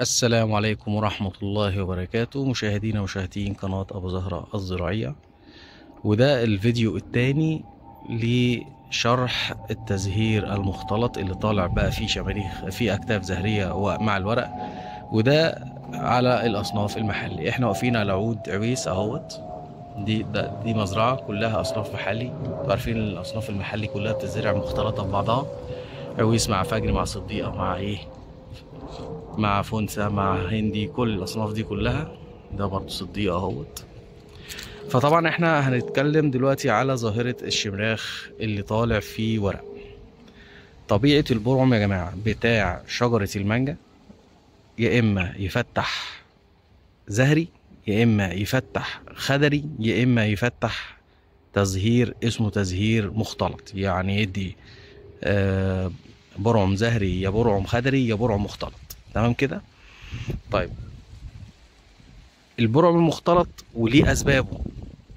السلام عليكم ورحمة الله وبركاته، مشاهدينا ومشاهدين قناة أبو زهرة الزراعية. وده الفيديو الثاني لشرح التزهير المختلط اللي طالع بقى فيه شماريخ، فيه أكتاف زهرية ومع الورق، وده على الأصناف المحلي. احنا واقفين على عود عويس اهوت، دي مزرعة كلها أصناف محلي. انتوا عارفين الأصناف المحلي كلها بتزرع مختلطة ببعضها، عويس مع فجر مع صديقة مع ايه مع فونسا مع هندي، كل الاصناف دي كلها. ده برضو صديقه اهوت. فطبعا احنا هنتكلم دلوقتي على ظاهرة الشمراخ اللي طالع فيه ورق. طبيعة البرعم يا جماعة بتاع شجرة المانجا يا اما يفتح زهري، يا اما يفتح خضري، يا اما يفتح تزهير اسمه تزهير مختلط، يعني يدي برعم زهري يا برعم خضري يا برعم مختلط. تمام كده؟ طيب البرعم المختلط وليه اسبابه،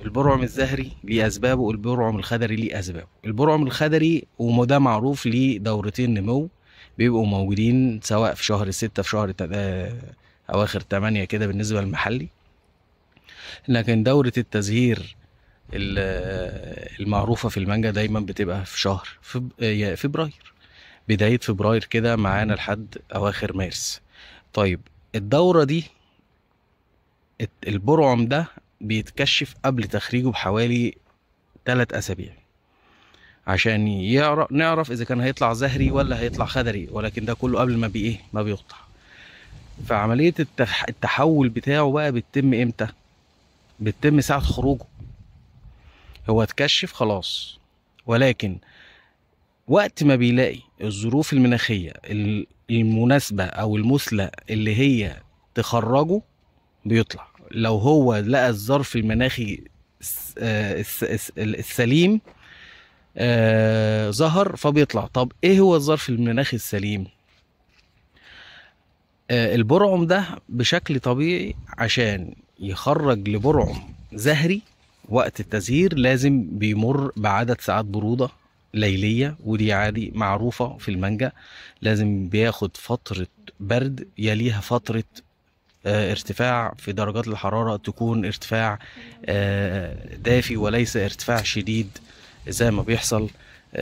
البرعم الزهري ليه اسبابه، البرعم الخضري ليه اسبابه. البرعم الخضري وده معروف ليه دورتين نمو بيبقوا موجودين سواء في شهر 6 في شهر اواخر 8 كده بالنسبة للمحلي. لكن دورة التزهير المعروفة في المانجا دايما بتبقى في شهر فبراير، بداية فبراير كده معانا لحد أواخر مارس. طيب الدورة دي البرعم ده بيتكشف قبل تخريجه بحوالي 3 أسابيع عشان نعرف إذا كان هيطلع زهري ولا هيطلع خضري، ولكن ده كله قبل ما بإيه ما بيقطع. فعملية التحول بتاعه بقى بتتم إمتى؟ بتتم ساعة خروجه. هو اتكشف خلاص، ولكن وقت ما بيلاقي الظروف المناخية المناسبة أو المثلى اللي هي تخرجه بيطلع. لو هو لقى الظرف المناخي السليم ظهر فبيطلع. طب إيه هو الظرف المناخي السليم؟ البرعم ده بشكل طبيعي عشان يخرج لبرعم زهري وقت التزهير لازم بيمر بعدد ساعات برودة ليلية، ودي عادي معروفة في المانجا. لازم بياخد فترة برد يليها فترة ارتفاع في درجات الحرارة، تكون ارتفاع دافي وليس ارتفاع شديد زي ما بيحصل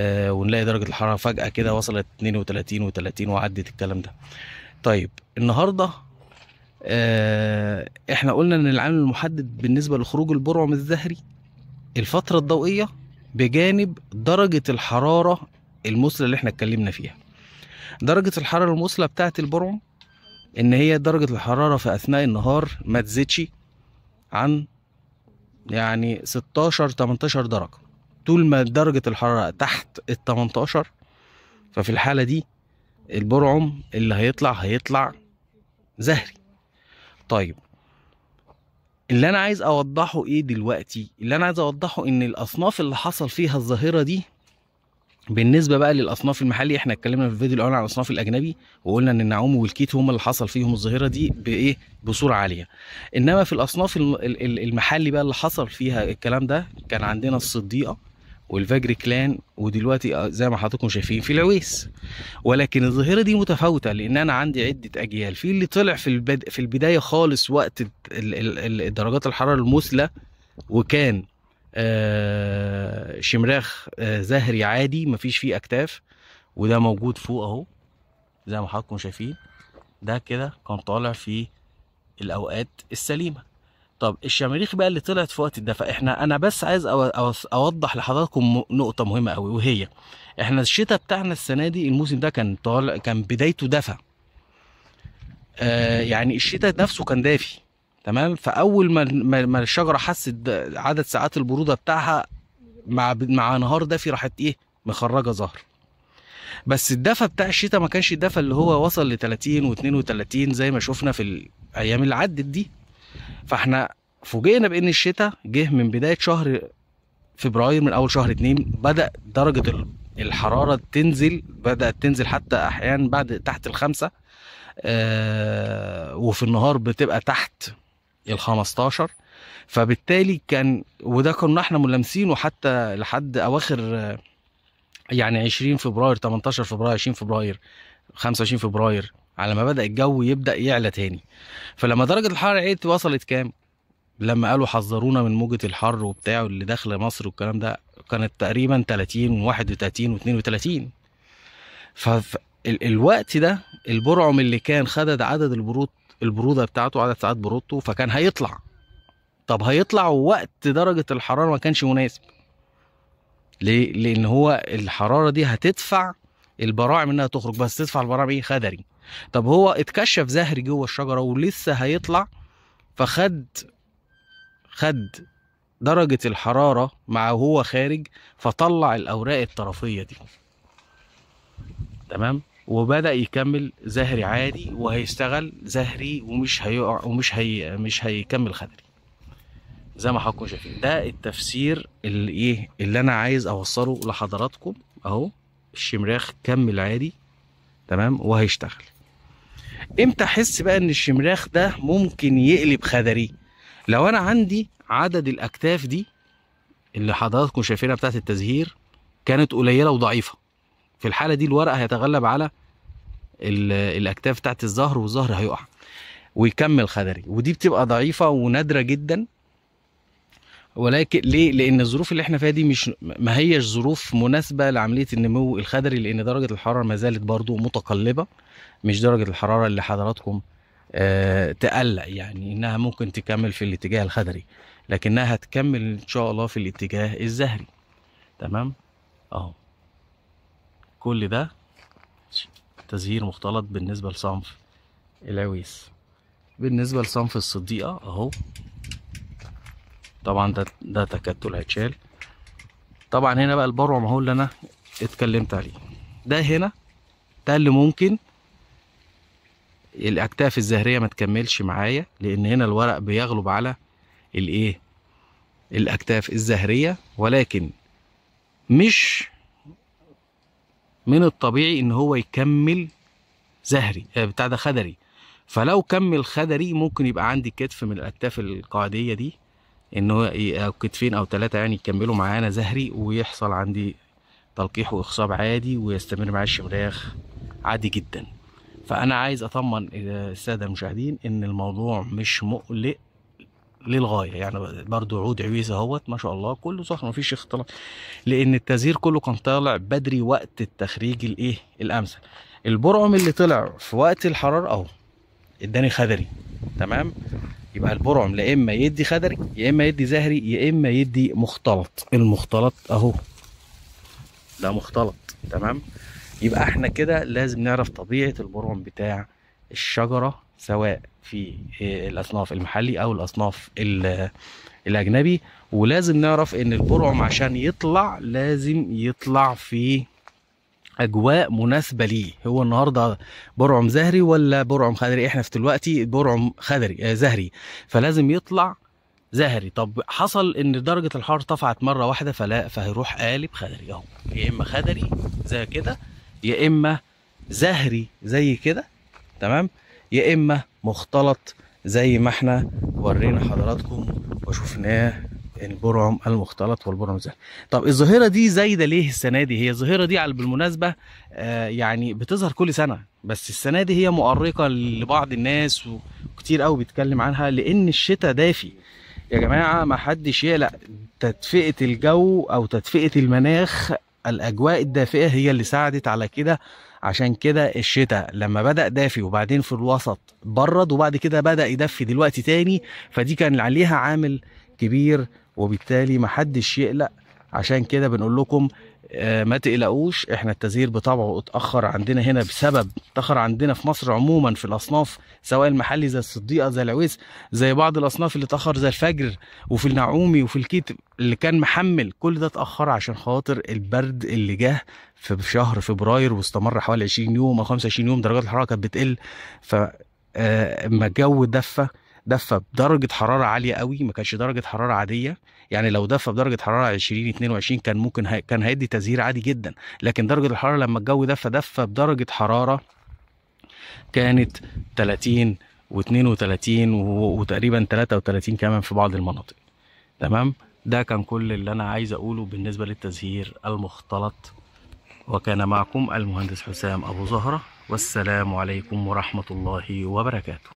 ونلاقي درجة الحرارة فجأة كده وصلت 32 و30 وعدت الكلام ده. طيب النهاردة احنا قلنا ان العامل المحدد بالنسبة لخروج البرعم الزهري الفترة الضوئية بجانب درجة الحرارة المثلى اللي احنا اتكلمنا فيها. درجة الحرارة المثلى بتاعت البرعم ان هي درجة الحرارة في اثناء النهار ما تزيدش عن يعني 16 18 درجة. طول ما درجة الحرارة تحت ال 18 ففي الحالة دي البرعم اللي هيطلع هيطلع زهري. طيب اللي انا عايز اوضحه ايه دلوقتي؟ اللي انا عايز اوضحه ان الاصناف اللي حصل فيها الظاهرة دي بالنسبة بقى للاصناف المحلي، احنا اتكلمنا في الفيديو الاول عن الاصناف الاجنبي وقلنا ان النعوم والكيت هم اللي حصل فيهم الظاهرة دي بايه بصورة عالية. انما في الاصناف المحلي بقى اللي حصل فيها الكلام ده كان عندنا الصديقة والفجر كلان، ودلوقتي زي ما حضراتكم شايفين في العويس. ولكن الظاهرة دي متفاوتة لان انا عندي عده اجيال. في اللي طلع في البداية خالص وقت درجات الحرارة المثلى وكان شمراخ زهري عادي مفيش فيه اكتاف، وده موجود فوق اهو زي ما حضراتكم شايفين، ده كده كان طالع في الاوقات السليمة. طب الشماريخ بقى اللي طلعت في وقت الدفا، انا بس عايز اوضح لحضراتكم نقطة مهمة قوي، وهي احنا الشتاء بتاعنا السنة دي الموسم ده كان طالع، كان بدايته دفا، يعني الشتاء نفسه كان دافي تمام. فاول ما الشجرة حست عدد ساعات البرودة بتاعها مع نهار دافي راحت ايه مخرجه زهر. بس الدفا بتاع الشتاء ما كانش الدفا اللي هو وصل ل 30 و32 زي ما شفنا في الايام اللي عدت دي. فاحنا فوجئنا بان الشتاء جه من بداية شهر فبراير، من اول شهر 2 بدا درجه الحرارة تنزل، بدات تنزل حتى احيانا بعد تحت 5، وفي النهار بتبقى تحت 15. فبالتالي كان، وده كنا احنا ملامسينه حتى لحد اواخر يعني 20 فبراير 18 فبراير 20 فبراير 25 فبراير، على ما بدأ الجو يبدأ يعلى تاني. فلما درجة الحرارة عليت وصلت كام؟ لما قالوا حذرونا من موجة الحر وبتاع اللي داخله مصر والكلام ده، كانت تقريبا 30 و31 و32. فالوقت ده البرعم اللي كان خدد عدد البرودة بتاعته، عدد ساعات برودته، فكان هيطلع. طب هيطلع وقت درجة الحرارة ما كانش مناسب. ليه؟ لأن هو الحرارة دي هتدفع البراعم انها تخرج، بس تدفع البراعم ايه؟ خدري. طب هو اتكشف زهري جوه الشجرة ولسه هيطلع، فخد درجة الحرارة مع وهو خارج، فطلع الأوراق الطرفية دي. تمام؟ وبدأ يكمل زهري عادي، وهيشتغل زهري ومش هيقع ومش هي مش هيكمل خدري زي ما حضراتكم شايفين. ده التفسير اللي ايه اللي انا عايز اوصله لحضراتكم اهو. الشمراخ كمل عادي، تمام، وهيشتغل. امتى احس بقى ان الشمراخ ده ممكن يقلب خدري؟ لو انا عندي عدد الاكتاف دي اللي حضراتكم شايفينها بتاعت التزهير كانت قليله وضعيفه، في الحالة دي الورق هيتغلب على الاكتاف بتاعت الزهر، والزهر هيقع ويكمل خدري، ودي بتبقى ضعيفة ونادرة جدا. ولكن ليه؟ لان الظروف اللي احنا فيها دي مش ما هيش ظروف مناسبة لعملية النمو الخدري، لان درجه الحرارة ما زالت برضو متقلبة، مش درجه الحرارة اللي حضراتكم تقلق يعني انها ممكن تكمل في الاتجاه الخدري، لكنها هتكمل ان شاء الله في الاتجاه الزهري. تمام اهو، كل ده تزهير مختلط بالنسبة لصنف العويس. بالنسبة لصنف الصديقة اهو، طبعا ده تكتل هيتشال. طبعا هنا بقى البرعم اهو اللي انا اتكلمت عليه، ده هنا ده اللي ممكن الاكتاف الزهريه ما تكملش معايا، لان هنا الورق بيغلب على الايه الاكتاف الزهريه، ولكن مش من الطبيعي ان هو يكمل زهري بتاع ده خدري. فلو كمل خدري ممكن يبقى عندي كتف من الاكتاف القاعديه دي، ان هو او كتفين او ثلاثة يعني يكملوا معانا زهري، ويحصل عندي تلقيح واخصاب عادي، ويستمر معايا الشمراخ عادي جدا. فانا عايز اطمن السادة المشاهدين ان الموضوع مش مقلق للغاية، يعني برضو عود عويس اهوت ما شاء الله كله صح، مفيش اختلاط، لان التزهير كله كان طالع بدري وقت التخريج الايه الامثل. البرعم اللي طلع في وقت الحرارة اهو اداني خدري. تمام، يبقى البرعم لا اما يدي خدري، يا اما يدي زهري، يا اما يدي مختلط. المختلط اهو ده مختلط. تمام، يبقى احنا كده لازم نعرف طبيعة البرعم بتاع الشجرة، سواء في الاصناف المحلي او الاصناف الاجنبي. ولازم نعرف ان البرعم عشان يطلع لازم يطلع في اجواء مناسبة ليه. هو النهارده برعم زهري ولا برعم خضري؟ احنا في دلوقتي برعم خضري زهري، فلازم يطلع زهري. طب حصل ان درجه الحرارة ارتفعت مرة واحدة، فلا، فهيروح قالب خضري اهو، يا اما خضري زي كده، يا اما زهري زي كده، تمام، يا اما مختلط زي ما احنا ورينا حضراتكم وشفناه البرعم المختلط والبرعم الزهري. طب الظاهرة دي زايدة ليه السنة دي؟ هي الظاهرة دي على بالمناسبة يعني بتظهر كل سنة، بس السنة دي هي مؤرقه لبعض الناس وكتير قوي بيتكلم عنها، لان الشتاء دافي يا جماعة، ما حدش يقلق. تدفئه الجو او تدفئه المناخ، الاجواء الدافئه هي اللي ساعدت على كده. عشان كده الشتاء لما بدأ دافي وبعدين في الوسط برد، وبعد كده بدأ يدفي دلوقتي تاني، فدي كان عليها عامل كبير، وبالتالي محدش يقلق. عشان كده بنقول لكم ما تقلقوش، احنا التزهير بطبعه اتأخر عندنا هنا، بسبب اتأخر عندنا في مصر عموما في الأصناف، سواء المحلي زي الصديقة زي العويس، زي بعض الأصناف اللي اتأخر زي الفجر وفي النعومي وفي الكيت اللي كان محمل، كل ده اتأخر عشان خاطر البرد اللي جه في شهر فبراير واستمر حوالي 20 يوم أو 25 يوم، درجات الحرارة كانت بتقل. فما الجو دفى بدرجة حرارة عالية قوي، ما كانش درجة حرارة عادية، يعني لو دفى بدرجة حرارة 20 22 كان ممكن كان هيدي تزهير عادي جدا، لكن درجة الحرارة لما الجو دفى بدرجة حرارة كانت 30 و32 وتقريبا 33 كمان في بعض المناطق. تمام، ده كان كل اللي انا عايز اقوله بالنسبة للتزهير المختلط. وكان معكم المهندس حسام ابو زهرة، والسلام عليكم ورحمة الله وبركاته.